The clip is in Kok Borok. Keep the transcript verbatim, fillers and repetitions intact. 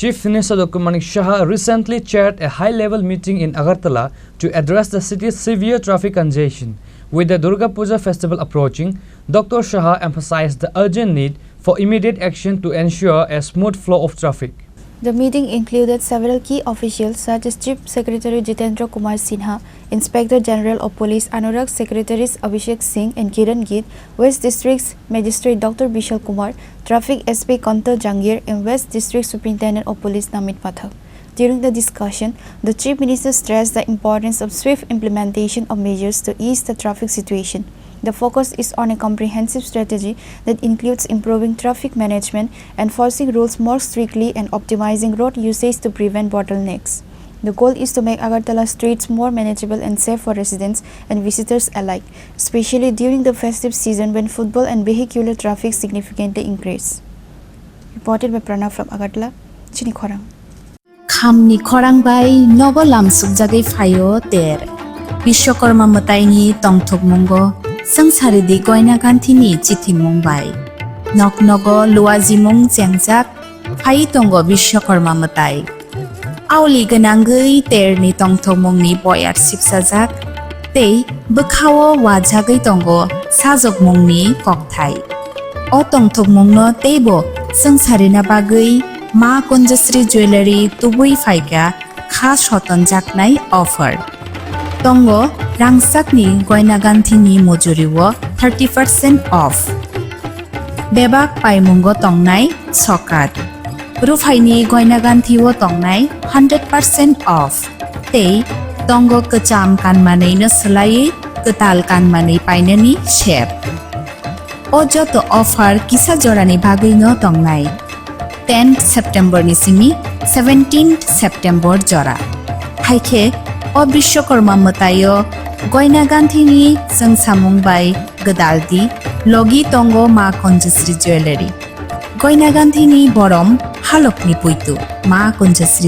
Chief Minister Doctor Manik Saha recently chaired a high-level meeting in Agartala to address the city's severe traffic congestion. With the Durga Puja festival approaching, Doctor Saha emphasized the urgent need for immediate action to ensure a smooth flow of traffic. The meeting included several key officials such as Chief Secretary Jitendra Kumar Sinha, Inspector General of Police Anurag, Secretaries Abhishek Singh and Kiran Gill, West District's Magistrate Doctor Bishal Kumar, Traffic S P Kanta Jangir, and West District Superintendent of Police Namit Pathak. During the discussion, the Chief Minister stressed the importance of swift implementation of measures to ease the traffic situation. The focus is on a comprehensive strategy that includes improving traffic management, enforcing rules more strictly, and optimizing road usage to prevent bottlenecks. The goal is to make Agartala streets more manageable and safe for residents and visitors alike, especially during the festive season when footfall and vehicular traffic significantly increase. Reported by Pranav from Agartala, Chini Khorang. Khamni khorang bai nogo lamsukjagwi phaio ter. Bishwakarma mwtaini tongthokmungo swngcharidi Goina Ganthini chithimung bai. Nok nogo luajimung chengjak phai tongo Bishwakarma mwtai. Aoli gwnangwi terni tongthokmungni boyar sipsajak tei bwkhao wajagwi tongo sajokmungni kokthai. O tongthokmungno teibo swngcharina bagwi Ma Kunjasri Jewellery tubui phaikha kha sotonjaknai offer. Tongo rangchakni Goina Ganthini mujuriwo thirty percent off. Bebak paimungo tongnai sokat. Ruphaini Goina Ganthio tongnai hundred percent off. Tei tongo kwcham kanmanwino swlaiwi kwtal kanmanwi painani sep. O joto offer kisa jorani bagwino tongnai. Tenth September ni simi seventeenth September jora. Haikhe o Bishwakarma mwtaio Goina Ganthini chwngsamung bai gwdaldi logi tongo Ma Kunjasri Jewellery. Goina Ganthini borom halokni puitu Ma Kunjasri